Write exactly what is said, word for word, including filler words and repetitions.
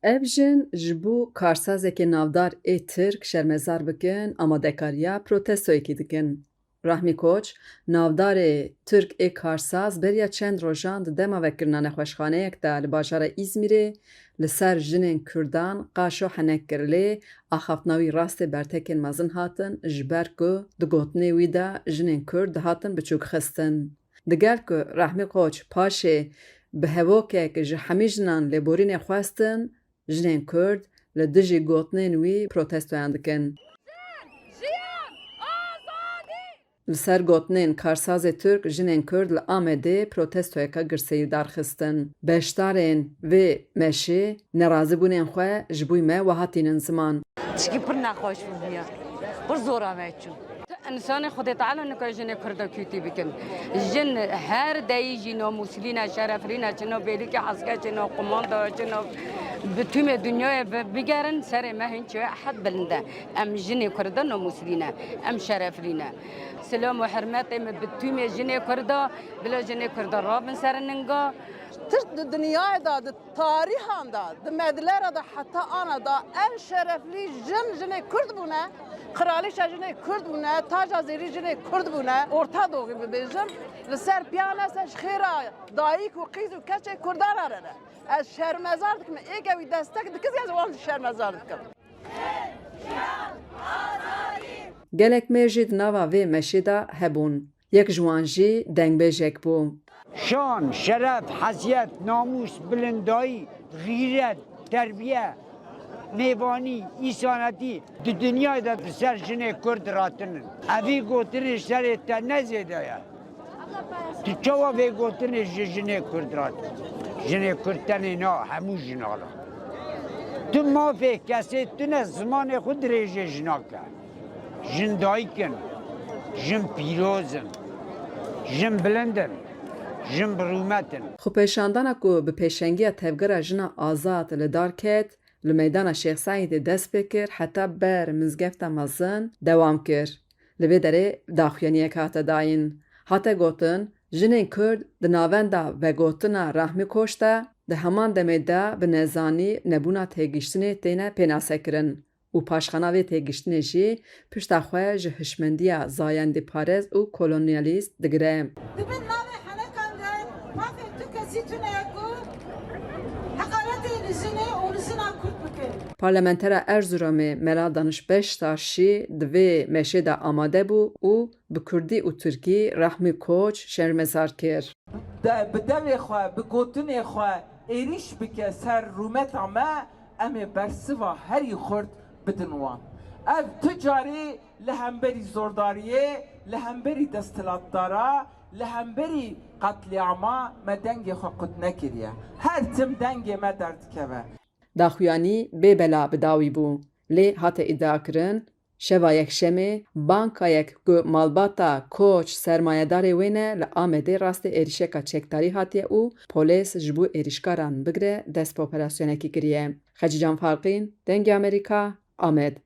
Ev jin ji bo karsazekê navdar ê Tirk şermezar bikin, amadekariya protestoyekê dikin. Rahmî Koç, navdarê Tirk ê karsaz beriya çend rojan di dema vekirina nexweşxaneyek de li bajara Îzmîrê li ser jinên Kurdan qaşo henek kir, lê axaftina wî rastê bertekên mezin hatin, ji ber ku di gotinê wî de jinên Kurd dihatin biçûkxistin. Digel ku Rahmî Koç paşê bi hevokek ji hemî jinan lêborînê xwestin, jinên Kurd li dijî gotinên wî protestoyan dikin. Li ser gotinên karsazê Tirk, jinên Kurd li Amedê protestoyeke girseyî darxistin. Beşdarên vê meşê nerazîbûnên xwe ji bo me wiha tînin ziman. Tişkî pir nexweş bû bûye. Pir zora me çû. Însanê Xwedê Teala nikare jinê Kurda kûtî bikin. Jin her deyî jî namûslî ne, şereflî ne, çi nav bêlûkê esker, çi nav qumanda, çi nav bi tûmê dinyayê bi-, bigerin, serê me hîn çi ehed bilind e. Em jinê Kurda namûslî ne, em şereflî ne. Silam û hurmetê min bi tûmê jinê Kurda, bila jinê Kurda rabin ser ninga. Tişt di dinyayê de, di tarîhan de, di medlera de heta ana de en şereflî jin, jinê Kurd bûne, qiralîça jinê Kurd bûne, taca zêrî jinê Kurd bûne, Orta Doğu bibêjim, li ser piyanê ser ji xêra dayik û qîz û keçê Kurdan re ne. Ez şermezar dikim, êke wî destek dikir, ez wan jî şermezar dikim. Gelek mêr jî di nava vê meşê de hebûn. Yek ji wan jî dengbêjek bû. Şan, şeref, hesiyet, namûs, bilindayî, xîret, terbiye, mêvanî, îsanetî di dinyayê de di ser jinê Kurd ratin in. Evî gotinê serê te ne zêde ye. Tu çawa vê gotinê ji jinê Kurd re? Jinê Kurd tenê na, hemû jina re. Tu mafê kesê tune, zimanê xwe dirêjê jina ke. Jin dayik in, jin pîroz in, jin bilind in, jin bi rûmet in. Xwepêşandana ku bi pêşengiya Tevgera Jina Azad li dar ket, li meydana Şêx Seîdê dest pê kir, heta ber mizgefta mezin dewam kir. Li vê derê daxuyaniyek hate dayîn. Hate gotin, jinên Kurd di navenda vegotina Rahmî Koç de di heman demê de bi nezanî nebûna têgihiştinê têne pênasekirin û paşxana vê têgihiştinê jî pişta xwe ji hişmendiya zayendîparêz û kolonyalîst digire. Di bin navê henekan de mafê tu kesî tune ye ku heqaretê li jinê û li jina Kurd bike. Parlamentera Erzurumê Mela Daniş Beştaş jî di vê meşê de amade bû û bi kurdî û tirkî Rahmî Koç şermezar kir. De, bi devê xwe, bi gotinê xwe êrîş bike ser rûmeta me, em ê bersiva herî xurt bidin wan. Ev tu carî li hemberî zordariyê, li hemberî desthilatdara, li hemberî qetlîama me dengê xwe qut nekiriye. Her tim dengê me derdikeve. Daxuyanî bê bela bi dawî bû, lê hate îdiakirin, şeva Yekşemê bankayek ku malbata Koç sermayedarê wê ne li Amedê rastê êrişeka çekdarî hatiye û polês ji bo êrişkaran bigire dest bi operasyonekî kiriye. Xecîcan Farqîn, Dengê Amerîka, Amed.